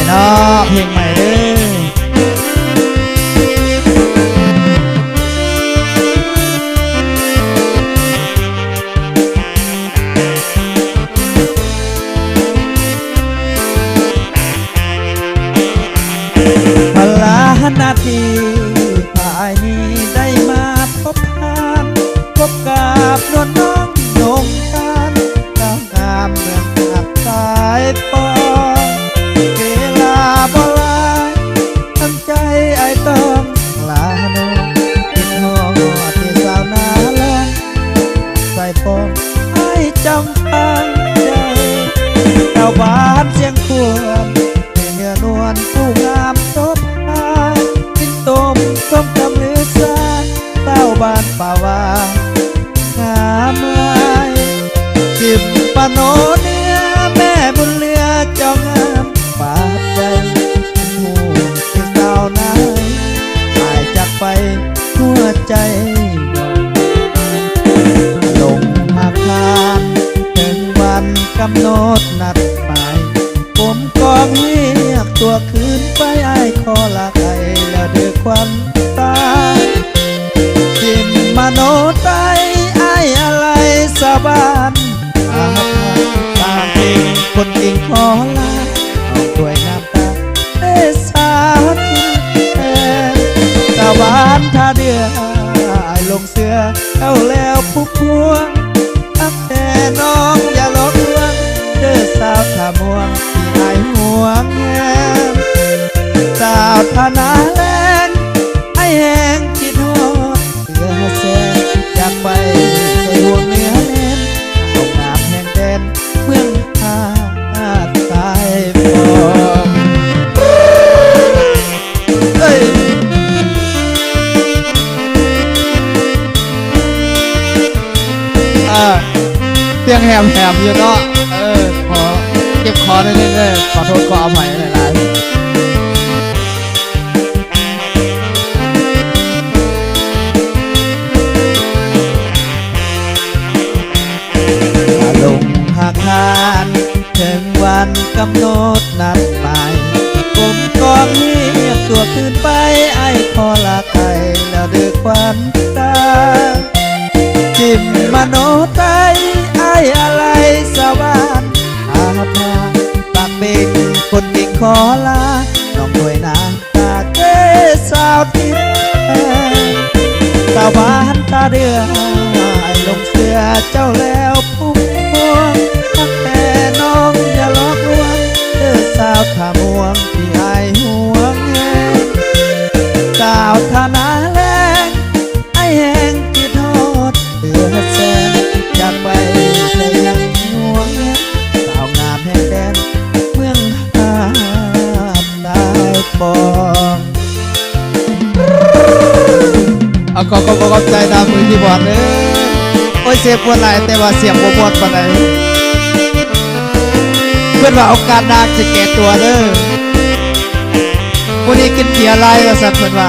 ເນາະ ເພງໃໝ່ເດີ. ພະລານາທີພາຍນີ້ໄດ້ມາພົບຜ່ານ ພົບກັບນວນນ້ອງນົງຕານ ສາວງາມເມືອງຫາດສາຍຟອງ ເວລາບໍ່ຫຼາຍ ທຳໃຈອ້າຍຕ້ອງລານ້ອງ ຄິດຮອດແຕ່ສາວນາລອງ ສາຍຟອງ ອ້າຍຈຳຟັງໃຈ ຊາວບ້ານຊຽງຂວານ ເນື້ອນວນຜູ້ງາມໂສພາ ກິນຕົ້ມສົ້ມຕຳລືຊາ ຊາວບ້ານປ່າວ່າງາມຫຼາຍ ຊິມປາໂນເນື້ອແມ່ບຸນເຫຼືອ ເຈົ້າງາມປານໃດ ຮູ້ຊິສາວນາຍ ອາຍຈາກໄປຫົວໃຈຫວັ່ນ ລົງຫາກທ່ານ ເຖິງວັນກຳນົດນັດໝາຍ ກົມກອງຮຽກຕົວຄືນໄປ ອ້າຍຂໍລາໄກແລ້ວເດີຂວັນຕາ ຊິມມະໂນໄຕ ອ້າຍອາໄລສາບານ ອາພານ ຕ່າງເປັນຄົນກິ່ງຂໍລາ ນ້ອງດ້ວຍນ້ຳຕາ ເດຊາທິນແທນ ຊາວບ້ານທ່າເດື່ອ ອ້າຍຫຼົງເຊື່ອເຈົ້າແລ້ວພຸກພວງ ຮັກແທ້ນ້ອງຢ່າຫຼອກລວງ ເດີສາວທ່າມ່ວງທີ່ອ້າຍຫວງແຫນ ສາວທ່ານາແລງ ອ້າຍແຮງຄິດຮອດເຫຼືອແສນ ຢາກໄປໃສ່ຫ່ວງເນື້ອແໜ້ນ ເອົາງາມແຫ່ງແດນເມືອງຫາດຊາຍຟອງ. ເອີຍ ອ່າ ສຽງແຫບໆຢູ່ເນາະ ເອີ ຂໍເຈັບຄໍໜ້ອຍໜຶ່ງເດີ ຂໍໂທດຂໍອະໄພຫຼາຍໆ. ມາລົງຫາກທ່ານ ເຖິງວັນກຳນົດນັດໝາຍ ກົມກອງຮຽກຕົວຄືນໄປ ອ້າຍຂໍລາໄກແລ້ວເດີຂວັນຕາ ຊິມມະໂນໄຕ ອ້າຍອາໄລສະຫວານ ອາພາ ປາກເປັນຄົນເກັ່ງຂໍລາ ນ້ອງດ້ວຍນາ ຕາເກສາວທິດແທນ ສາວບ້ານທ່າເດື່ອ ອ້າຍຫຼົງເຊື່ອເຈົ້າແລ້ວພຸກພວງ ຮັກແທ້ນ້ອງຢ່າຫຼອກລວງ ເດີສາວທ່າມ່ວງທີ່ອ້າຍຫວງແຫນ ສາວທ່ານາແລງ ອ້າຍແຮງຄິດຮອດເຫຼືອແສນ ຢາກໄປແຕ່ຍັງຫວງແຫນ ສາວງາມແຫ່ງແດນເມືອງຫາດຊາຍຟອງ. ເອົາ ຂໍຂອບໃຈນຳມືຄີບອດເດີ ໂອ້ຍ ເຊບມ່ວນຫຼາຍ ແຕ່ວ່າສຽງບໍ່ມ່ວນປານໃດ ເພິ່ນວ່າໂອກາດໜ້າຈະແກ້ຕົວເດີ ມື້ນີ້ກິນເບຍຫຼາຍວ່າຊັ້ນເພິ່ນວ່າ.